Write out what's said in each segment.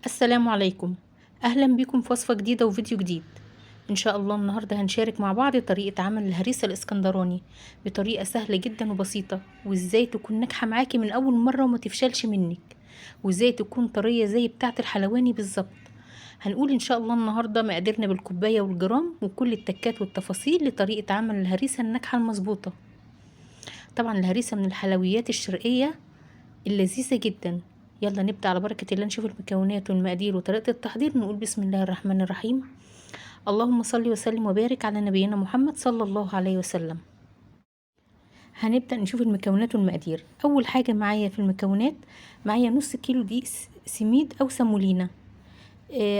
السلام عليكم، اهلا بكم في وصفة جديدة وفيديو جديد. ان شاء الله النهاردة هنشارك مع بعض طريقة عمل الهريسة الاسكندراني بطريقة سهلة جدا وبسيطة، وازاي تكون ناجحة معاكي من اول مرة وما تفشلش منك، وازاي تكون طرية زي بتاعة الحلواني بالظبط. هنقول ان شاء الله النهاردة مقاديرنا بالكوباية والجرام وكل التكات والتفاصيل لطريقة عمل الهريسة الناجحة المظبوطة. طبعا الهريسة من الحلويات الشرقية اللذيذة جدا. يلا نبدأ على بركة الله، نشوف المكونات والمقادير وطريقة التحضير. نقول بسم الله الرحمن الرحيم. اللهم صل وسلم وبارك على نبينا محمد صلى الله عليه وسلم. هنبدأ نشوف المكونات والمقادير. أول حاجة معايا في المكونات، معايا نص كيلو دقيق سميد أو سمولينا،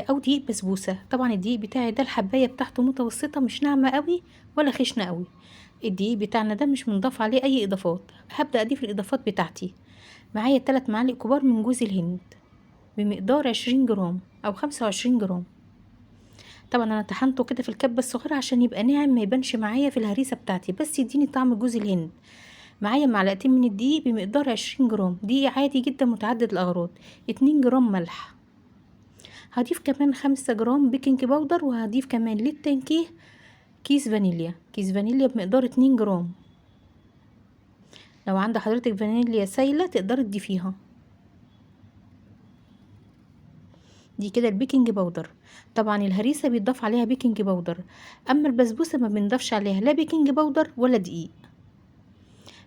أو دقيق بسبوسة. طبعا الدقيق بتاعي ده الحباية بتاعته متوسطة، مش ناعمة قوي ولا خشنة قوي. الدقيق بتاعنا ده مش منضاف عليه أي إضافات. هبدأ أضيف الإضافات بتاعتي. معايا 3 معالق كبار من جوز الهند بمقدار 20 جرام أو 25 جرام. طبعا أنا طحنته كده في الكبة الصغيرة عشان يبقى ناعم، ما يبانش معايا في الهريسة بتاعتي، بس يديني طعم جوز الهند. معايا معلقتين من الدقيق بمقدار 20 جرام، دقيق عادي جدا متعدد الأغراض. 2 جرام ملح. هضيف كمان 5 جرام baking powder، وهضيف كمان للتنكيه كيس فانيليا، كيس فانيليا بمقدار 2 جرام. لو عند حضرتك فانيليا سايلة تقدري تضيفيها. دي كده ال baking powder. طبعا الهريسة بيتضاف عليها baking powder، اما البسبوسة ما بنضافش عليها لا baking powder ولا دقيق.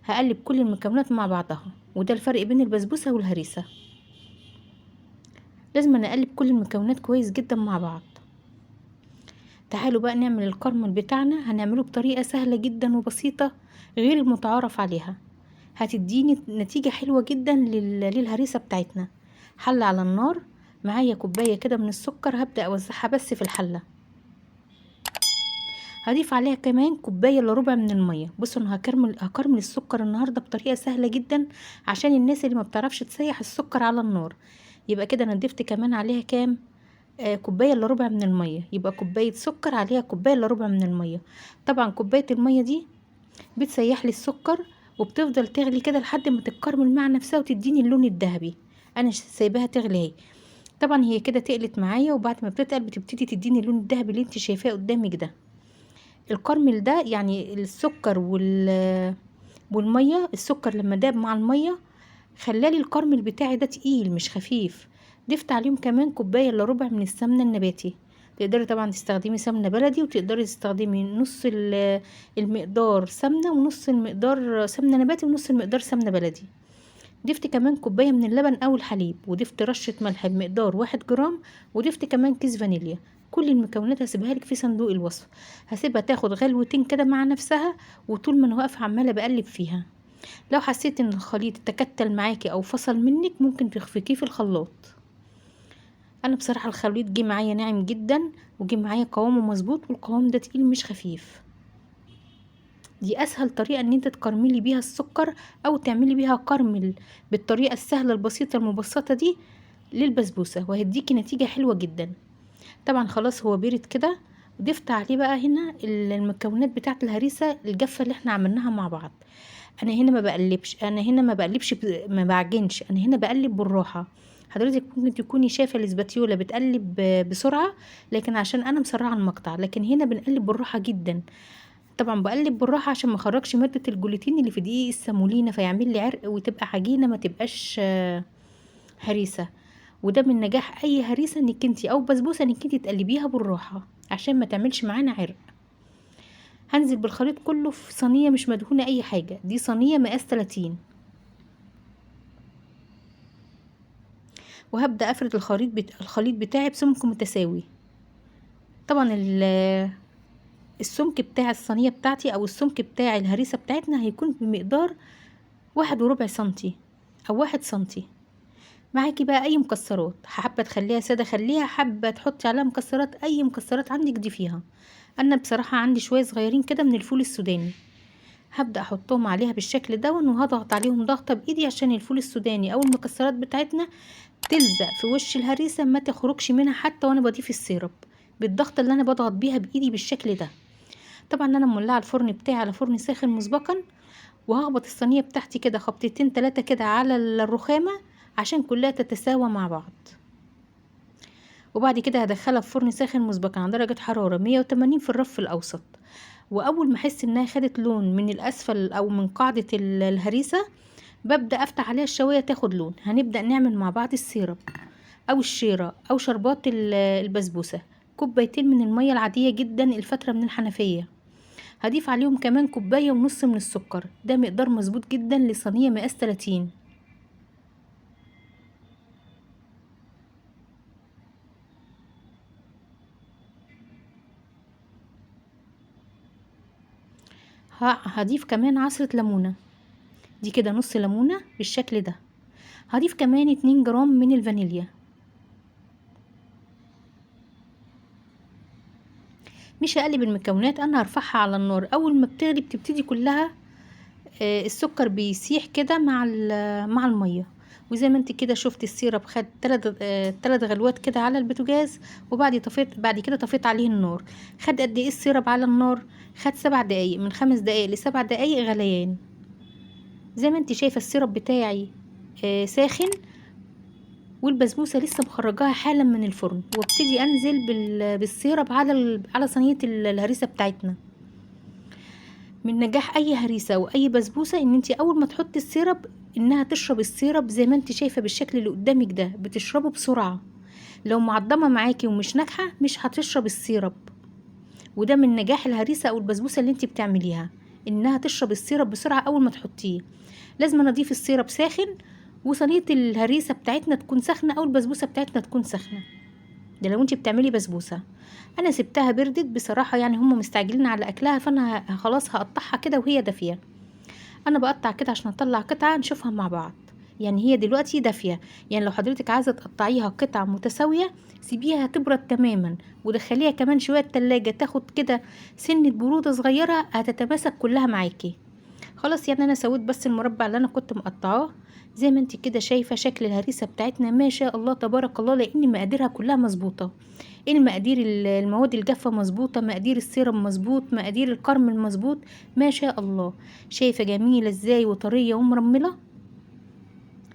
هقلب كل المكونات مع بعضها، وده الفرق بين البسبوسة والهريسة. لازم نقلب كل المكونات كويس جدا مع بعض. تعالوا بقى نعمل الكرمل بتاعنا. هنعمله بطريقة سهلة جدا وبسيطة غير المتعارف عليها، هتديني نتيجة حلوة جدا للهريسة بتاعتنا. حلة على النار، معايا كوباية كده من السكر، هبدأ أوزعها بس في الحلة. هضيف عليها كمان كوباية إلا ربع من المية. بصوا أنا هكرمل السكر النهاردة بطريقة سهلة جدا عشان الناس اللي ما بتعرفش تسيح السكر على النار. يبقى كده أنا ضفت كمان عليها كام؟ كوباية إلا ربع من المية. يبقى كوباية سكر عليها كوباية إلا ربع من المية. طبعا كوباية المية دي بتسيح لي السكر وبتفضل تغلي كده لحد ما تتكرمل مع نفسها وتديني اللون الذهبي. انا سايباها تغلي اهي. طبعا هي كده تقلت معايا، وبعد ما بتتقل بتبتدي تديني اللون الذهبي اللي انت شايفاه قدامك ده. الكرمل ده يعني السكر والمية، السكر لما داب مع المية خلالي الكرمل بتاعي ده تقيل مش خفيف. ضفت عليهم كمان كوباية الا ربع من السمنة النباتي. تقدري طبعا تستخدمي سمنه بلدي، وتقدري تستخدمي نص المقدار سمنه ونص المقدار سمنه نباتي ونص المقدار سمنه بلدي. ضفت كمان كوباية من اللبن او الحليب، وضفت رشه ملح بمقدار 1 جرام، وضفت كمان كيس فانيليا. كل المكونات هسيبها لك في صندوق الوصف. هسيبها تاخد غلوتين كده مع نفسها، وطول ما انا واقفة عماله بقلب فيها. لو حسيت ان الخليط تكتل معاكي او فصل منك ممكن تخفقيه في الخلاط. انا بصراحة الخليط جه معايا ناعم جدا، وجه معايا قوامه مظبوط، والقوام ده تقيل مش خفيف. دي اسهل طريقه ان انت تكرملي بيها السكر او تعملي بيها كرمل بالطريقة السهلة البسيطة المبسطه دي للبسبوسه، وهيديكي نتيجة حلوة جدا. طبعا خلاص هو بيرد كده. ضفت عليه بقى هنا المكونات بتاعه الهريسه الجافه اللي احنا عملناها مع بعض. انا هنا ما بقلبش، انا هنا ما بقلبش ما بعجنش، انا هنا بقلب بالراحة. حضرتك ممكن تكوني شايفه الاسباتيولا بتقلب بسرعة، لكن عشان انا مسرعة المقطع، لكن هنا بنقلب بالراحة جدا. طبعا بقلب بالراحة عشان ما اخرجش مادة الجلوتين اللي في دقيق السمولينا فيعمل لي عرق وتبقى عجينه ما تبقاش هريسه. وده من نجاح اي هريسه انك انتي او بسبوسه انك انتي تقلبيها بالراحة عشان ما تعملش معانا عرق. هنزل بالخليط كله في صينية مش مدهونه اي حاجة، دي صينية مقاس 30. وهبدا افرد الخليط بتاعي بسمك متساوي. طبعا السمك بتاع الصينية بتاعتي او السمك بتاع الهريسه بتاعتنا هيكون بمقدار 1.25 سنتي او 1 سنتي. معاكي بقى اي مكسرات، حابة تخليها ساده خليها، حابة تحطي عليها مكسرات اي مكسرات عندك ضيفيها. انا بصراحة عندي شوية صغيرين كده من الفول السوداني، هبدا احطهم عليها بالشكل ده، وهضغط عليهم ضغطه بايدي عشان الفول السوداني او المكسرات بتاعتنا تلزق في وش الهريسه ما تخرجش منها حتى وانا بضيف السيرب، بالضغطه اللي انا بضغط بيها بايدي بالشكل ده. طبعا انا مولعه الفرن بتاعي على فرن ساخن مسبقا، وهخبط الصينية بتاعتي كده خبطتين 3 كده على الرخامه عشان كلها تتساوى مع بعض. وبعد كده هدخلها في فرن ساخن مسبقا على درجة حرارة 180 في الرف الأوسط. وأول ما أحس إنها خدت لون من الأسفل أو من قاعدة الهريسة ببدأ أفتح عليها الشواية تاخد لون. هنبدأ نعمل مع بعض ال syrup أو الشيرة أو شربات البسبوسة. كوبايتين من المية العادية جدا الفترة من الحنفية، هضيف عليهم كمان كوباية ونص من السكر، ده مقدار مظبوط جدا لصينية مقاس 30. هضيف كمان عصرة ليمونة، دي كده نص ليمونة بالشكل ده. هضيف كمان 2 جرام من الفانيليا. مش هقلب المكونات، انا هرفعها على النار. اول ما بتغلي بتبتدي كلها، السكر بيسيح كده مع المية. وزي ما انت كده شفت ال syrup خد 3 غلوات كده على البوتاجاز، وبعد بعد كده طفيت عليه النار. خد قد ايه ال syrup على النار؟ خد 7 دقايق، من 5 دقايق ل7 دقايق غليان. زي ما انت شايفه ال syrup بتاعي ساخن، والبسبوسه لسه مخرجاها حالا من الفرن. وابتدي انزل بال syrup على صينية الهريسه بتاعتنا. من نجاح اي هريسه او اي بسبوسه ان انت اول ما تحطي ال syrup انها تشرب ال syrup زي ما انت شايفه بالشكل اللي قدامك ده، بتشربه بسرعة. لو معضمه معاكي ومش ناجحة مش هتشرب ال syrup. وده من نجاح الهريسه او البسبوسه اللي انت بتعمليها، انها تشرب ال syrup بسرعة اول ما تحطيه. لازم اضيف ال syrup ساخن، وصينيه الهريسه بتاعتنا تكون سخنة او البسبوسه بتاعتنا تكون سخنة. ده لو انت بتعملي بسبوسه. انا سبتها بردت بصراحة، هم مستعجلين على اكلها، فانا خلاص هقطعها كده وهي دافيه. انا بقطع كده عشان اطلع قطعه نشوفها مع بعض. هي دلوقتي دافيه، لو حضرتك عايزه تقطعيها قطع متساوية سيبيها تبرد تماما، ودخليها كمان شوية التلاجة تاخد كده سنة برودة صغيرة، هتتماسك كلها معاكي. خلاص انا سويت بس المربع اللي انا كنت مقطعاه. زي ما انت كده شايفه شكل الهريسه بتاعتنا ما شاء الله تبارك الله، لان مقاديرها كلها مظبوطة. المقادير المواد الجافه مظبوطة، مقادير السيرم مظبوط، مقادير الكرمل مظبوط، ما شاء الله. شايفه جميلة ازاي وطريه ومرمله.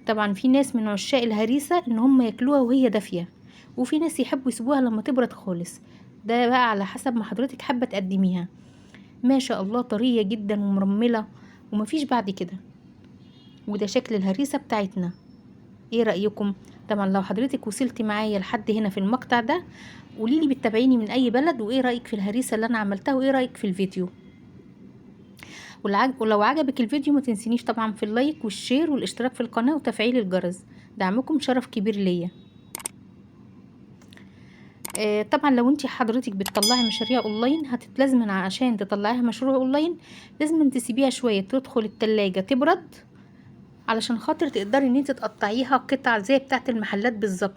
طبعا في ناس من عشاق الهريسه ان هم ياكلوها وهي دافيه، وفي ناس يحبوا يسيبوها لما تبرد خالص، ده بقى على حسب ما حضرتك حابة تقدميها. ما شاء الله طرية جدا ومرمله ومفيش بعد كده. وده شكل الهريسه بتاعتنا. ايه رايكم؟ طبعا لو حضرتك وصلتي معايا لحد هنا في المقطع ده قوليلي بتتابعيني من اي بلد، وايه رايك في الهريسه اللي انا عملتها، وايه رايك في الفيديو. ولو عجبك الفيديو ما تنسينيش طبعا في ال like وال share والاشتراك في القناة وتفعيل الجرس، دعمكم شرف كبير ليا. طبعا لو انت حضرتك بتطلعي مشاريع اونلاين، لازم عشان تطلعيها مشروع اونلاين لازم تسيبيها شوية تدخل التلاجة تبرد، علشان خاطر تقدري ان انت تقطعيها قطع زي بتاعه المحلات بالظبط.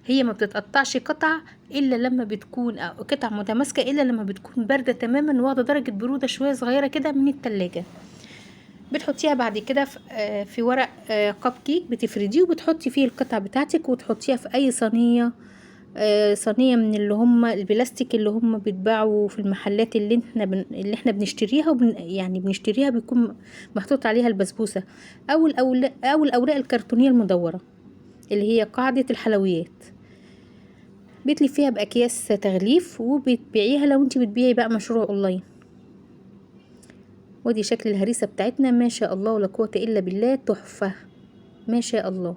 هي ما بتتقطعش قطع الا لما بتكون قطع متماسكة، الا لما بتكون باردة تماما واخده درجه برودة شوية صغيرة كده من التلاجة. بتحطيها بعد كده في ورق كب كيك، بتفرديه وبتحطي فيه القطع بتاعتك، وتحطيها في اي صينية من اللي هم البلاستيك اللي هم بيتباعوا في المحلات اللي احنا بنشتريها، يعني بنشتريها بيكون محطوط عليها البسبوسه، او الاوراق الكرتونيه المدوره اللي هي قاعدة الحلويات. بتلفيها باكياس تغليف وبتبيعيها لو انت بتبيعي بقى مشروع اونلاين. ودي شكل الهريسه بتاعتنا ما شاء الله ولا قوة الا بالله، تحفة ما شاء الله.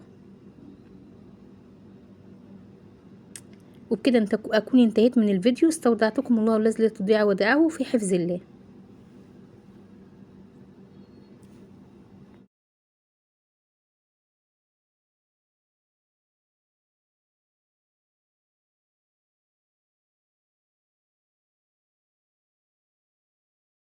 وبكده اكون انتهيت من الفيديو. استودعتكم الله الذي لا تضيع ودائعه، في حفظ الله.